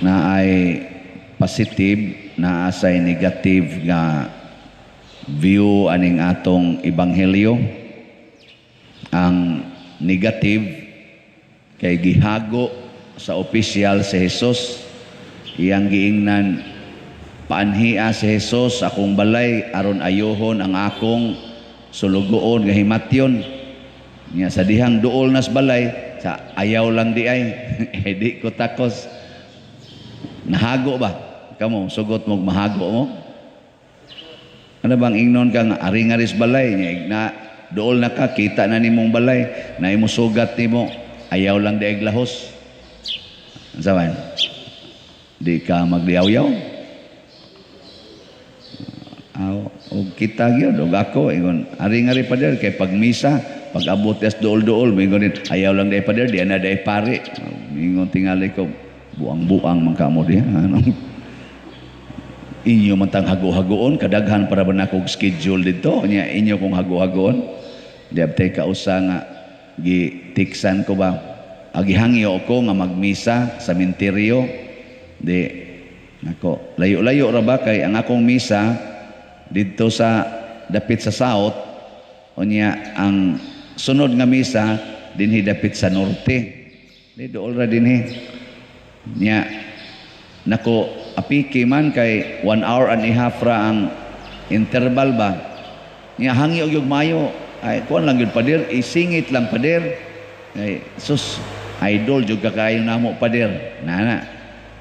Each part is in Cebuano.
Naay positive, naasay negative nga view aning atong ebanghelyo. Ang negative kay gihago sa opisyal si Jesus. Iyang giingnan, "Paanhia si Jesus akong balay aron ayohon ang akong sulugoon nga himatyon." Nya sa dihang duol nas balay sa ayaw lang di ay eh, di ko takos. Nahago ba kamo? Sugot mo, mahago mo? Ano bang ingnon ka nga ari nga ris balay nya na duol na ka, kita na nimong balay na imo sugat nimo, ayaw lang di ay lahos? Unsa man, di ka magdiyaw-yaw? Aw, og kita gyud og ako ingon ari nga ri pader kay pag misa, pag abot as duol-duol, mingon din, ayaw lang di pader, di na day pare. Mingon tingali ko, buang-buang man kamo diha. Ano inyo man tang hago-hagoon? Kadaghan para ba na akong schedule dito nya inyo kong hago-hagoon? Di abtay kausa nga gitiksan ko ba, agihangyo ko nga magmisa sa menteryo. Di nako layo-layo ra ba kay ang akong misa didto sa dapit sa south, unya ang sunod nga misa dinhi dapit sa norte, di dool ra dinhi. Nya nako apiki man kay 1 hour and a half ra ang interval ba. Nya hangyo og mayo, ay kuan lang gyud, pader, isingit lang, pader, kay sus, idol jud ka kaayo namo, pader. Nana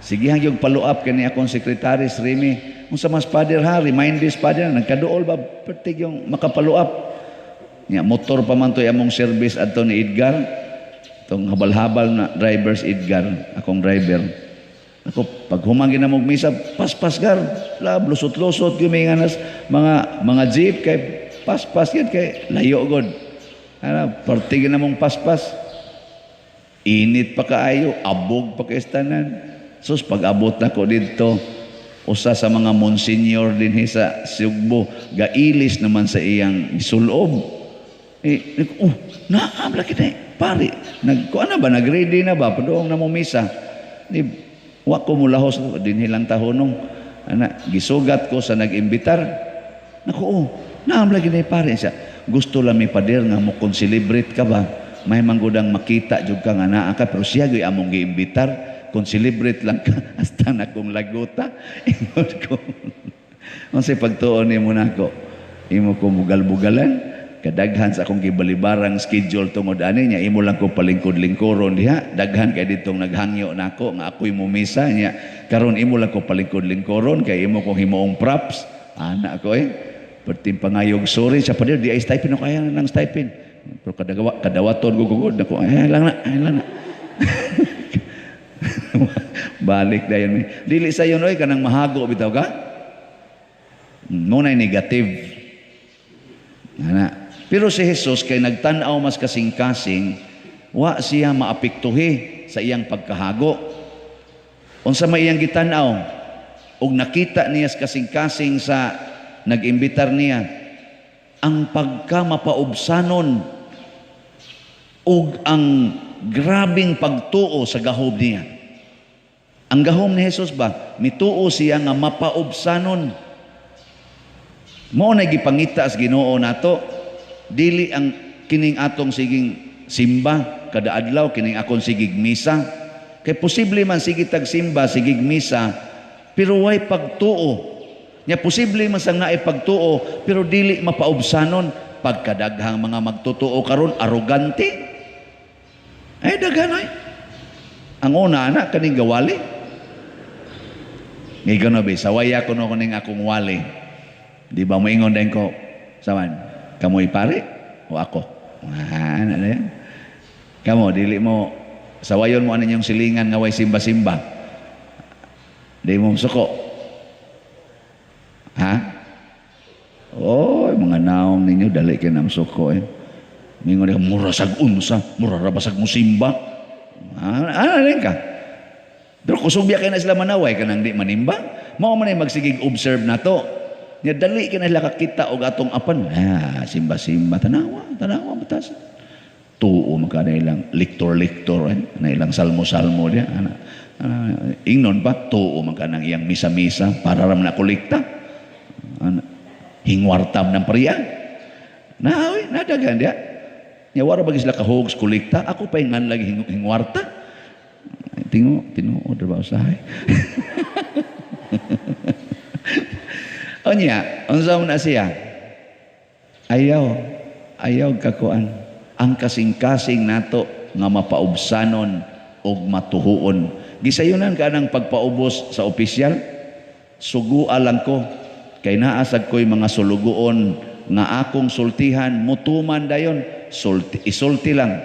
sige hang yung follow up kani akong secretary si Remy, unsa mas, pader, ha, remind this, pader, nagkaduol ba pertig yung makapalo up. Nya motor pa man to among service adto ni Edgar, tong habal-habal na drivers Edgar, akong driver. Ako pag humangin na mong misa, paspas gar lab, lusot-lusot gyud nas mga jeep kay paspas gyud kay layo god. Ana pertig na mong paspas, init pa kaayo, abog pa kay tanan. Sus, pag abot na ko didto, usa sa mga monsenyor dinhi sa Sugbo gailis naman sa iyang sulob. Eh, oh, naam lagi na pare. Nag kuan na ba, nag-ready na ba padung na mo misa. Di wa ko mulahos, dinhi lang tahunong. Ana gisugat ko sa nag-imbitar. Nako, oh, naam lagi na pare siya. Gusto lang mi, pader, nga mo kon celebrate ka ba? May manggudang makita jud ka nga naa ka, pero siya gyud among giimbitar, kung celebrate lang ka. Hasta na kong laguta. Ingon ko, unsay pagtuon nimo nako? Imo ko bugal-bugalan, kadaghan sa akong gibalibarang schedule tungod ani niya, imo lang ko palingkod-lingkuron diha. Daghan kay ditong naghangyo nako nga ako'y mumisa niya karon, imo lang ko palingkod-lingkuron kay imo kong himuong props. Ana ko eh perting pangayog sorry sa pader, di ay stipend ako, kaya ng stipend, pero kadagawa kadawaton ko gugod nako, ay lang na, ay lang na. Balik dayon mi. Dili sa yun oy, kanang mahago bitaw ka. Mo na negative. Ana. Pero si Jesus kay nagtan-aw mas kasing-kasing, wa siya maapektuhi sa iyang pagkahago. Unsa may iyang gitan-aw? Og nakita niya sa kasing-kasing sa nag-imbitar niya ang pagka mapaubsanon ug ang grabing pagtuo sa gahom niya. Ang gahom ni Jesus ba, mituo siya nga mapaubsanon. Mao na gipangita sa Ginoo nato, dili ang kining atong siging simba kada adlaw, kining akong sigig misa. Kay posible man sige tag simba, sigig misa, pero way pagtuo. Nya posible man sang naay pagtuo, pero dili mapaubsanon. Pagkadaghang mga magtotoo karon arogante. Ay daghan ay. Ang una ana kaning gawali. Ngigon na ba, sawaya ko no kuning akong wali. Di ba moingon din ko, saman, kamoy pare o ako? Ah, ano na yan? Kamo, dili mo, sawayon mo ano yung silingan nga way simba-simba. Di mo suko. Ha? Oh, mga naong ninyo, dali kayo ng suko eh. Mingon ka, mura sag unsa, mura rabasag mo simba. Ah, ano rin ka? Pero kusog biya kay na sila manaway kanang di manimba. Mao man ay magsigig observe na to. Nya dali kay na sila kakita og atong apan. Ah, simba-simba, tanawa, tanawa batas. Tuo man ka na ilang lektor-lektor, eh, na ilang salmo-salmo diya. Ana, ana, ingnon pa, tuo man ka ng iyang misa-misa para ram na kolekta. Ana, hingwartam ng pariya. Na, oy, nadagan diya. Nya wara bagi sila kahugs kolekta, ako pa ngan lagi hingwarta. Tingo, tinuod ba usahay? Unya, unsa man na siya? Ayaw, ayaw kakuan. Ang kasing-kasing nato nga mapaubsanon og matuhuon. Gisayunan ka ng pagpaubos sa opisyal? Sugua lang ko. Kay naa sad ko'y mga sulugoon nga akong sultihan, mutuman dayon, sulti, isulti lang.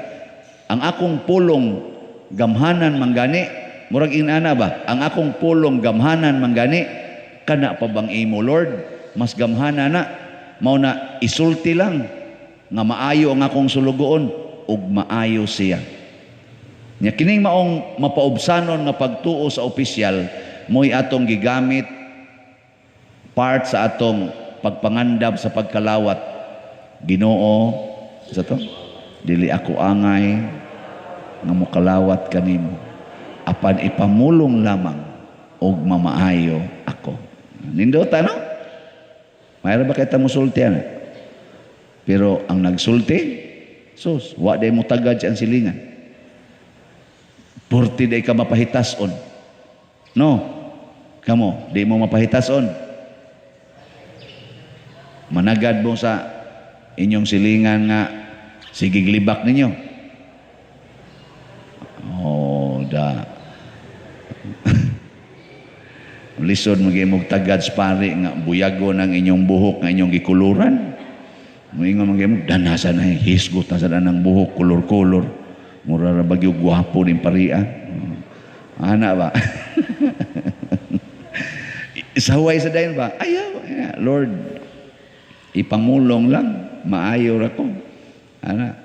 Ang akong pulong gamhanan manggani, murag inana ba? Ang akong pulong gamhanan manggani, kana pa bang imo, Lord? Mas gamhana na. Mao na isulti lang nga maayo ang akong sulugoon ug maayo siya. Nya kining maong mapaubsanon nga pagtuo sa opisyal mo'y atong gigamit part sa atong pagpangandab sa pagkalawat. Ginoo, sa to? Dili ako angay nga mokalawat kanimo, apan ipamulong lamang og mamaayo ako. Nindota, no? Mayroon ba kita musulti ana? Pero ang nagsulti, sus, wa day mo tagad ang silingan. Purti day ka mapahitason. No? Kamo, di mo mapahitason. Managad mo sa inyong silingan nga sigig libak ninyo. Oh, da. Lisod magyamog tagad sa pari nga buyago ng inyong buhok nga inyong gikuluran. Moingon magyamog danasa na hisgot na sa danang buhok kulor-kulor. Mura ra bagyo gwapo ning paria. Ana ba? Saway sa dayon ba? Ayaw, Lord, ipamulong lang, maayo ra ko. Ana.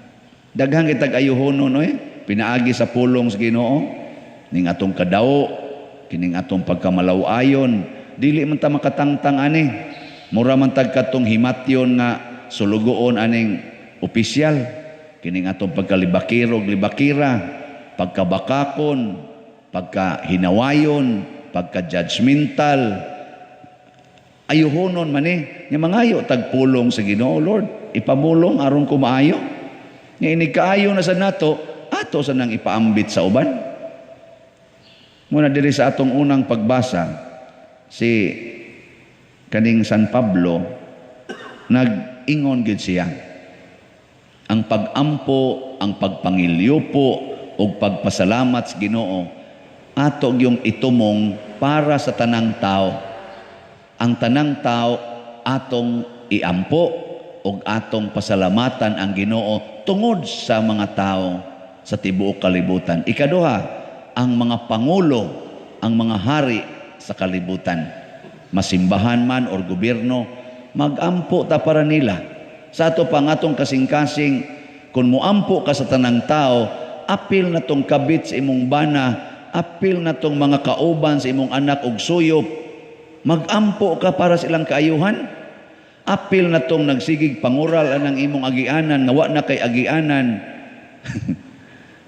Daghang kitag ayuhonon oy, pinaagi sa pulong sa Ginoo ning atong kadawo, kining atong pagkamalaw-ayon, dili man ta makatangtang ani. Mura man tag katong himatyon nga sulugoon aning opisyal, kining atong pagkalibakiro og libakira, pagkabakakon, pagkahinawayon, pagka-judgmental. Ayuhonon man ni, nga mangayo tagpulong sa Ginoo, Lord, ipamulong aron ko maayo. Nga inig kaayo na sa nato, ato sa nang ipaambit sa uban. Muna diri sa atong unang pagbasa, si kaning San Pablo, nag-ingon gid siya. Ang pag-ampo, ang pagpangilyupo, ug pagpasalamat sa Ginoo, ato gyung itumong para sa tanang tao. Ang tanang tao atong iampo ug atong pasalamatan ang Ginoo tungod sa mga tao sa tibuok kalibutan. Ikaduha, ang mga pangulo, ang mga hari sa kalibutan, masimbahan man or gobyerno, magampo ta para nila. Sa ato pa nga atong kasing-kasing, kung muampo ka sa tanang tao, apil na tong kabit sa imong bana, apil na tong mga kauban sa imong anak og suyop, magampo ka para sa ilang kaayuhan. Apil na tong nagsigig pangural anang imong agianan, nga wa na kay agianan.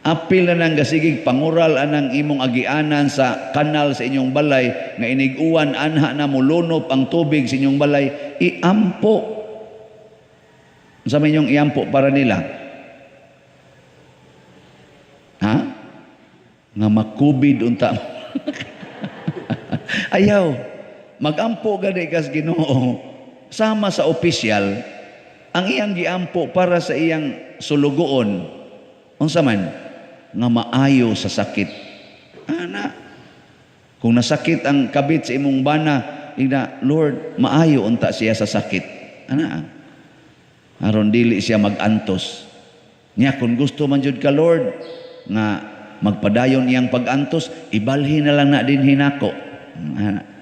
Apil na nang gasigig pangural anang imong agianan sa kanal sa inyong balay, nga inig-uwan anha na mulunop ang tubig sa inyong balay, iampo. Unsa man inyong iampo para nila? Ha? Nga makubid unta. Ayaw. Magampo gani kas Ginoo sama sa opisyal ang iyang giampo para sa iyang sulugoon. Unsa man nga maayo sa sakit. Ana, kung nasakit ang kabit sa imong bana, ina, Lord, maayo unta siya sa sakit. Ana, aron dili siya magantos. Nya kung gusto man jud ka, Lord, nga magpadayon iyang pagantos, ibalhin na lang na din hinako. Ana.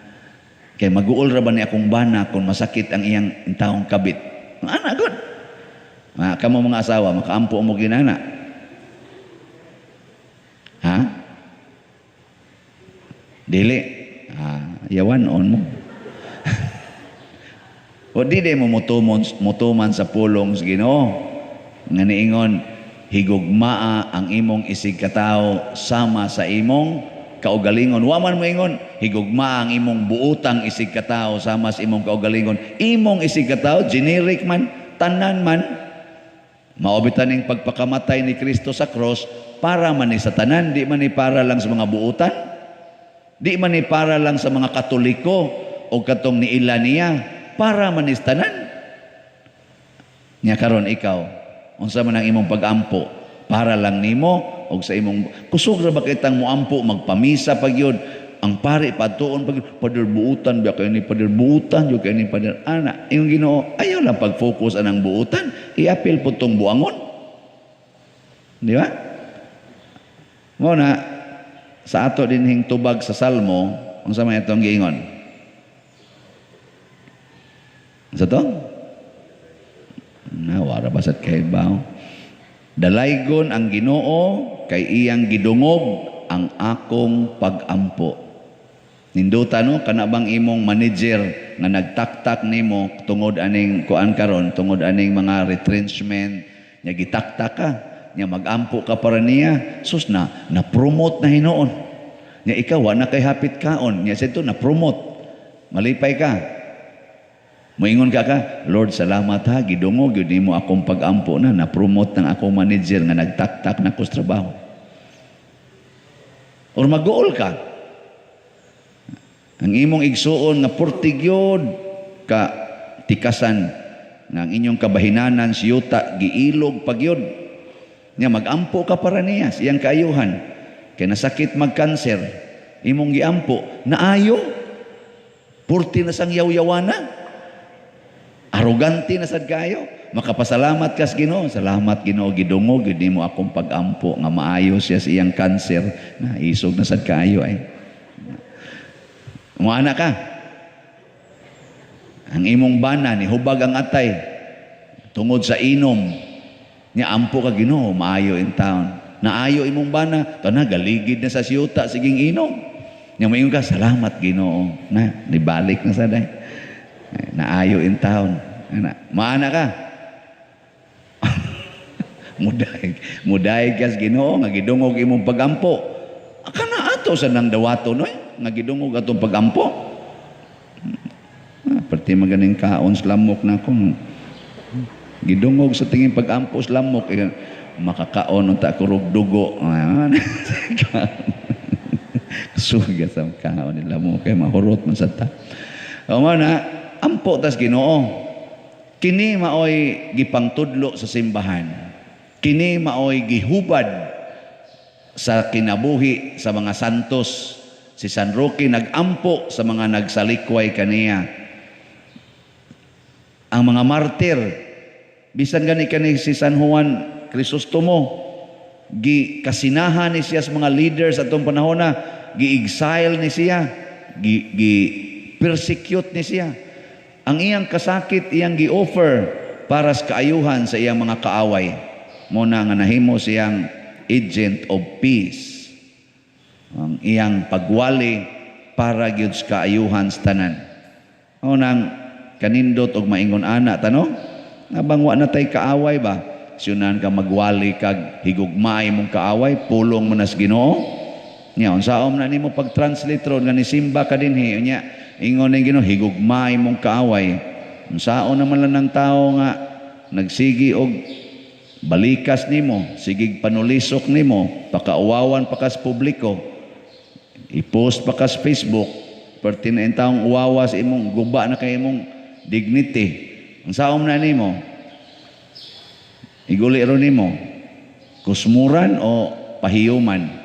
Kay maguol ra ba ni akong bana kung masakit ang iyang taong kabit. Ana gud. Ma kamo mga asawa makaampo mo ginana. Ha? Dili. Ah, yawan on mo. O di mo mutuman sa pulong sa Ginoo. Nga niingon, Higugmaa ang imong isig katawo sama sa imong kaugalingon. Wa man moingon higugmaa ang imong buotang isig katawo sama sa imong kaugalingon. Imong isig katawo, generic man, tanan man. Mao bitaw ning pagpakamatay ni Kristo sa cross, para man ni sa tanan, di man ni para lang sa mga buotan. Di man ni para lang sa mga Katoliko o katong niila niya, para man ni sa tanan. Nya karon ikaw, unsa man ang imong pagampo? Para lang nimo og sa imong kusog ra ba kitang moampo, magpamisa pag yun ang pare patuon pag pader buutan ba kay ni, pader buutan jud kay ni, pader ana imong Ginoo, ayaw lang pag-focus anang buutan, iapil po tong buangon, di ba? Mao na sa ato dinhing tubag sa Salmo, unsa man itong giingon sa to? Na wara basat kay baw. Dalaygon ang Ginoo kay iyang gidungog ang akong pagampo. Ninduta, no, kana bang imong manager nga nagtaktak nimo tungod aning kuan karon, tungod aning mga retrenchment, nya gitaktak ka, nya magampo ka para niya, sus na na-promote na hinuon. Nya ikaw wa na kay hapit kaon, nya sidto na-promote. Malipay ka. Moingon ka ka, "Lord, salamat ha, gidungog gyud nimo akong pagampo na, na-promote ng akong manager nga nagtaktak na ko sa trabaho." Or mag-uol ka. Ang imong igsuon nga portigyod ka tikasan nga ang inyong kabahinanan si yuta giilog pagyod. Nya magampo ka para niya sa iyang kaayuhan. Kay nasakit magkanser, imong giampo, naayo. Purti na sang yaw-yawana. Arogante na sad kayo. Makapasalamat kas Ginoo. "Salamat, Ginoo, gidungog gyud nimo akong pagampo nga maayo siya sa iyang kanser." Na isog na sad kayo ay. Muana ka. Ang imong bana ni hubag ang atay tungod sa inom. Nya ampo ka, "Ginoo, maayo in town." Naayo imong bana, tana galigid na sa siyuta siging inom. Nya moingon ka, "Salamat, Ginoo." Na nibalik na sa day. Naayo in town. Ana, maana ka. Mudaig, mudaig kas Ginoo nga gidungog imong pagampo. Kana ato sa nang dawato no eh, nga gidungog atong pagampo. Ah, perti maganing kaon sa lamok na akong gidungog sa tingin pagampo sa lamok eh, makakaon unta ko rog dugo. Ah, suga sa kaon ni lamok kay mahurot man sa ta. O na ampo tas Ginoo. Kini maoy gipangtudlo sa simbahan. Kini maoy gihubad sa kinabuhi sa mga santos. Si San Roque nagampo sa mga nagsalikway kaniya. Ang mga martir, bisan gani kani si San Juan Crisostomo, gi kasinahan ni siya sa mga leaders atong panahon na, gi-exile ni siya, gi persecute ni siya. Ang iyang kasakit iyang gi-offer para sa kaayuhan sa iyang mga kaaway. Mo na nga nahimo siyang agent of peace. Ang iyang pagwali para gyud sa kaayuhan sa tanan. Mao nang kanindot og maingon ana tano, nga wa na tay kaaway ba? Siyunan ka magwali kag higugmaay mong kaaway, pulong mo nas Ginoo. Nya unsaon na nimo pag-translate ron nga nisimba ka dinhi, nya ingon ning Ginoo, higugmaay mong kaaway. Unsaon naman lang ng tao nga nagsigi og balikas nimo, sigig panulisok nimo, pakauwawan pa kas publiko, i-post pa kas Facebook, perti na taong uwawa sa imong guba na kay imong dignity. Unsaon na nimo? Iguli ro nimo. Kusmuran o pahiyuman?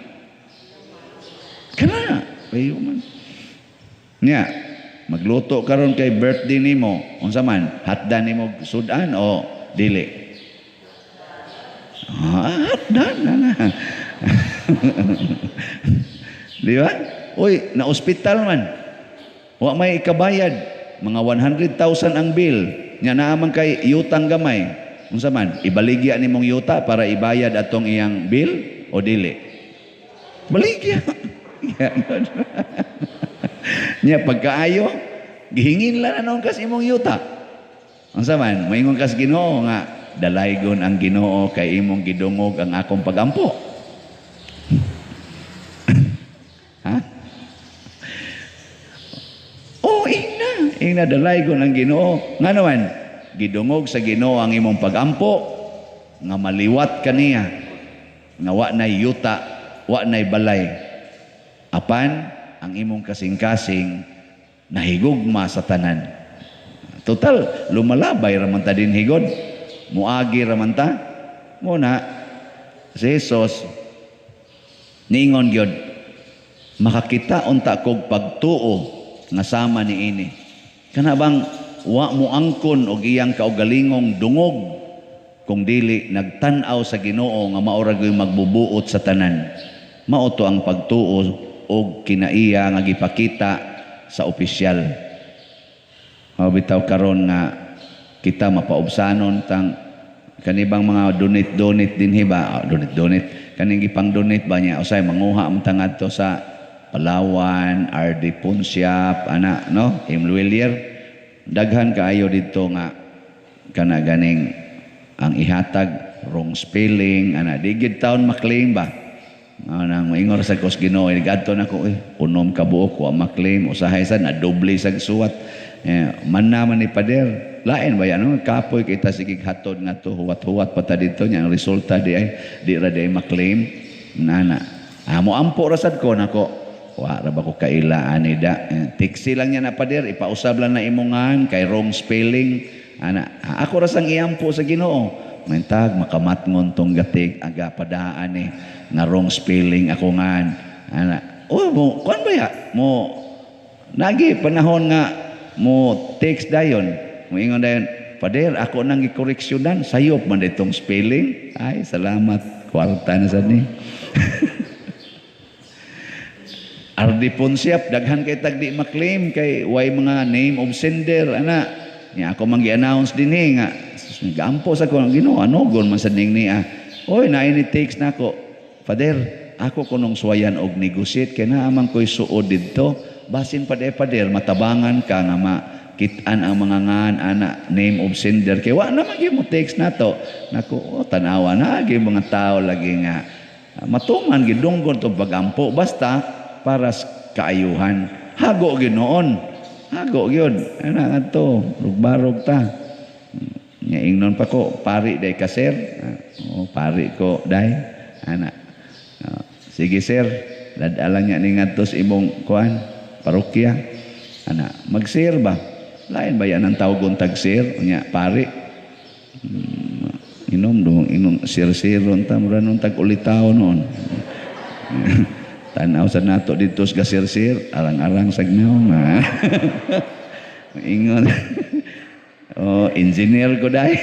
Kana, pahiyuman. Nya, magluto karon kay birthday nimo, unsa man, hatdan nimo sudan o dili? Ah, hatdan na na. Di ba? Uy, na ospital man. Wa may ikabayad. Mga 100,000 ang bill. Nya naaman kay yutang gamay. Unsa man, ibaligya nimong yuta para ibayad atong iyang bill o dili? Baligya. Nya pagkaayo, gihingin lang na noon kas imong yuta. Unsa man, maingon kas Ginoo nga Dalaygon ang Ginoo kay imong gidungog ang akong pagampo. Ha? Oh, ingna. Ingna dalaygon ang Ginoo. Nga naman, gidungog sa Ginoo ang imong pagampo nga maliwat kaniya nga wa nay yuta, wa nay balay. Apan ang imong kasing-kasing nahigugma sa tanan. Total, lumalabay raman ta din higod. Muagi raman ta. Muna, si Jesus, niingon gyud, makakita unta kog pagtuo nga sama ni ini. Kana bang wa mo angkon og iyang kaugalingong dungog kung dili nagtan-aw sa Ginoo nga mao ra gyud magbubuot sa tanan. Mao to ang pagtuo og kinaiya nga gipakita sa opisyal. Mao bitaw karon nga kita mapaubsanon tang kanibang mga donate-donate dinhi ba? Oh, donate-donate kaning gipang-donate ba niya usay manguha man ta ngadto sa Palawan, RD Ponsiap, ana no, Imluilier. Daghan kaayo didto nga kana ganing ang ihatag wrong spelling ana di gid taon maklaim ba. Nang moingon sa kos Ginoo gadto nako unom ka buok wa maklaim usahay sad na doble sag suwat. Man naman ni pader lain ba yan no? Kapoy kita sige hatod nga to huwat-huwat pa ta didto nya ang resulta di ay di ra di ay maklaim nana. Mo ampo ra sad ko nako wa ra ba ko kaila ani da. Tiksi lang niya na pader ipausab lang na imongan kay wrong spelling ana. Ako ra sang iampo sa Ginoo. Mentag makamatngon tong gatig aga padaan ni nga wrong spelling ako ngan ana. Oh, mo kuan ba ya mo nagi panahon nga mo text dayon moingon dayon pader ako nang gikoreksyonan sayop man ditong spelling. Ay salamat kwarta na sad ni. RD Ponsiap daghan kay tag di maklaim kay way mga name of sender ana. Nya ako man gi-announce dinhi nga gaampo sa ko Ginoo ano gon man sad ning niya. Oy naay ni text nako. Father, ako kunong suwayan og negotiate kay naa man koy suod didto. Basin pa pader matabangan ka nga makit-an ang mga ngan ana name of sender kay wa na man gyud mo text nato. Nako, oh, tan-awa na gyud mga tao lagi nga matuman gid dunggon to pagampo basta para sa kaayuhan. Hago gyud noon. Hago gyud. Ana ngadto, rugbarog ta. Nya ingnon pa ko, pari day ka sir. Oh, pari ko day. Ana. Sige sir, lad-alang nya ni ngadto sa imong kuan, parokya. Ana, mag-sir ba? Lain ba yan ang tawgon tag sir? Nya pari. Inom dong, inom sir-siron ta mura nung tag ulitaw noon. Tanaw sa nato dito sa gasir-sir, arang-arang sa gnaw. Ingon. Oh, engineer ko dai.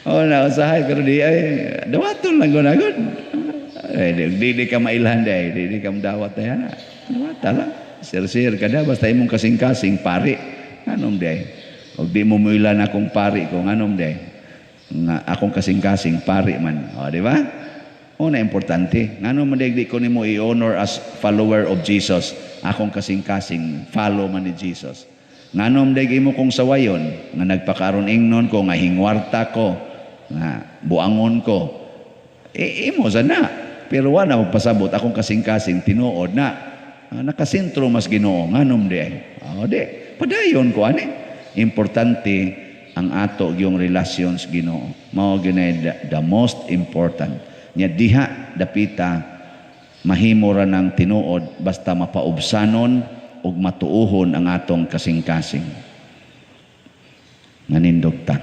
Oh, nausahay pero di ay dawaton lang gunagod. Ay, di ka mailhan dai, di ka madawat dai. Dawata lang. Sir-sir kada basta imong kasing-kasing pari. Anom dai? Og di mo muilan akong pari ko nganom dai? Nga akong kasing-kasing pari man. O, di ba? Una importante, ngano man di ko nimo i-honor as follower of Jesus, akong kasing-kasing follow man ni Jesus. Ngano man di imo kong sawayon nga nagpakaron ingnon ko nga hingwarta ko, nga buangon ko. Imo sana. Pero wa na magpasabot akong kasing-kasing tinuod na nakasentro mas Ginoo nganom di ay. O di, padayon ko ani. Importante ang ato yung relasyon sa Ginoo. Mao gyud the most important. Nya diha dapita mahimo ra ng tinuod basta mapaubsanon ug matuohon ang atong kasing-kasing. Nanindog ta.